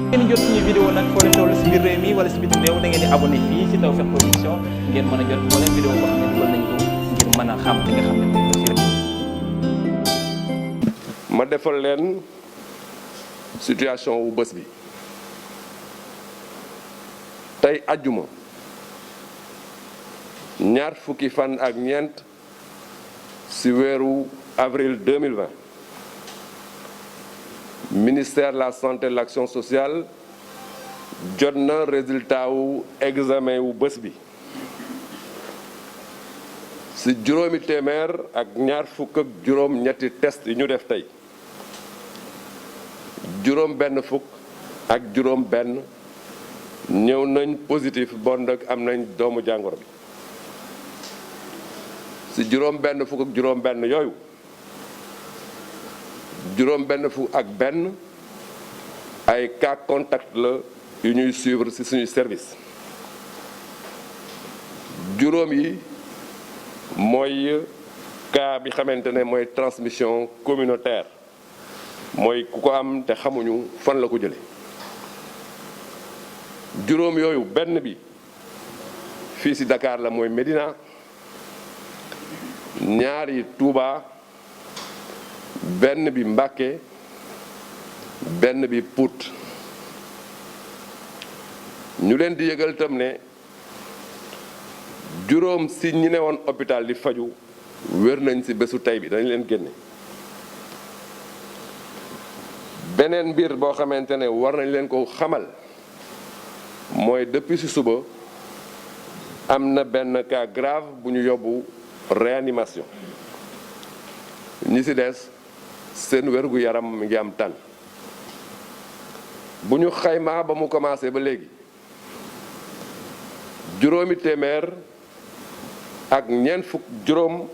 ngeen jot suñu vidéo nag foo leen toll si biir réew mi wala si bitim réew da ngeen di abonné fii si Tawfekh Production ngeen mën a jot moo leen vidéo boo xam ne dugal nañ ko ngir mën a xam li nga xam ne moom la rek. ma defal leen situation wu bés bi tey àjjuma ñaar fukki fan ak ñeent ci weeru avril 2020 ministère de la santé et de l'action sociale jot na résultat wu examen wu bés bi ci juróomi téeméer ak ñaar fukk ak juróom ñetti test yi ñu def tey juróom benn fukk ak juróom benn ñëw nañ positif bon nag am nañ doomu jàngoro bi ci juróom benn fukk ak juróom benn yooyu juróom benn fukk ak benn ay cas contact la yu ñuy suivre ci suñuy service juróom yi mooy cas bi xamante ne mooy transmission communautaire mooy ku ko am te xamuñu fan la ko jële juróom yooyu benn bi fii ci Dakar la mooy Médina ñaar yi Touba benn bi Mbacké benn bi Pout ñu leen di yëgal tam ne juróom ci ñi ne woon hôpital di faju wér nañ ci bésu tey bi dañ leen génne beneen mbir boo xamante ne war nañ leen ko xamal mooy depuis ci suba am na benn cas grave bu ñu yóbbu réanimation ñi ci des seen wérgu yaram mi ngi am tànn bu ñu xaymaa ba mu commencé ba léegi juróomi téeméer ak ñeent fukk juróom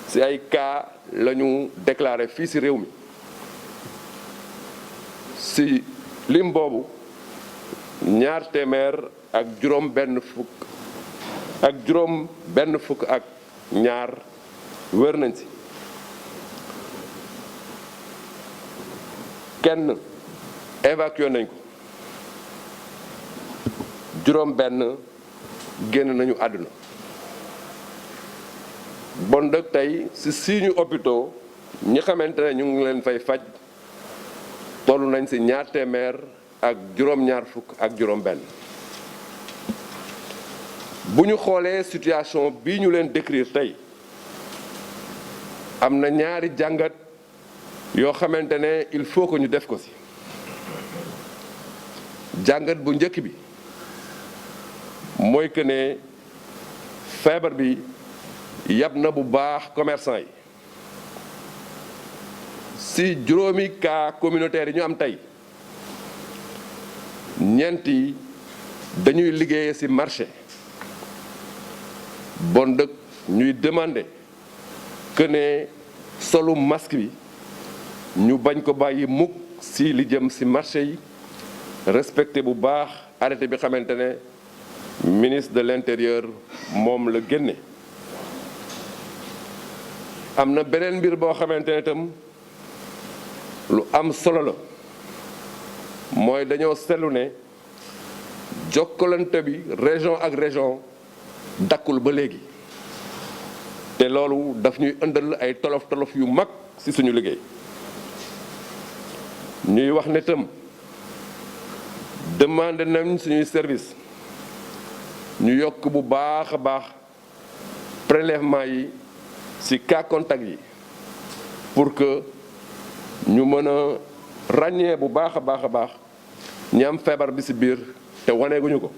ci ay cas la ñu déclaré fii ci réew mi ci lim boobu ñaar téeméer ak juróom benn fukk ak ñaar wér nañ ci kenn évacué nañ ko juróom benn génn nañu àdduna bon dëkk tey ci suñu hôpitaux ñi xamante ne ñu ngi leen fay faj toll nañ ci ñaar téeméer ak juróom-ñaar fukk ak juróom benn bu ñu xoolee situation bii ñu leen décrire tey am na ñaari jàngat yoo xamante ne il faut que ñu def ko ci jàngat bu njëkk bi mooy que ne feebar bi yab na bu baax commerçant yi ci juróomi cas communautaire yi ñu am tey ñeent yi dañuy liggéeye ci marché bon dëkk ñuy demander que ne solu masque bi ñu bañ ko bàyyi mukk ci li jëm ci marché yi respecté bu baax arrêté bi xamante ne ministre de l'intérieur moom la génne am na beneen mbir boo xamante ne itam lu am solo la mooy dañoo seetlu ne jokkalante bi région ak région dakkul ba léegi te loolu daf ñuy ëndal ay tolof-tolof yu mag ci suñu liggéey ñuy wax ne tam demandé nañ suñuy service ñu yokk bu baax a baax prélèvement yi ci cas contact yi pour que ñu mën a ràññee bu baax a baax ñi am feebar bi ci biir te waneeguñu ko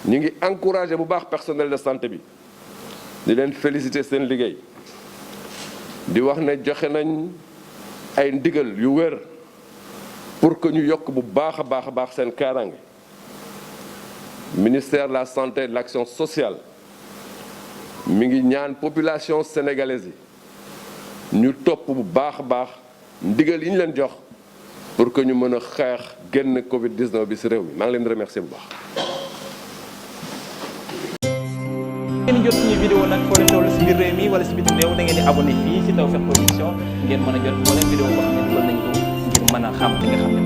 ñu ngi encouragé bu baax personnel de santé bi di leen féliciter seen liggéey di wax ne joxe nañ ay ndigal yu wér pour que ñu yokk bu baax a baax seen kaaraange ministère de la santé et de l'action sociale mi ngi ñaan population sénégalaise yi ñu topp bu baax a baax ndigal yi ñu leen jox pour que ñu mën a xeex génn Covid-19 bi ci réew mi maa ngi leen di remercier bu baax. ngeen jot suñu vidéo nag foo leen toll ci biir réew mi wala ci bitim réew da ngeen di abonné fii ci Tawfekh Production ngeen mën a jot moo leen vidéo boo xam ne dugal nañ ko ngir mën a xam li nga xam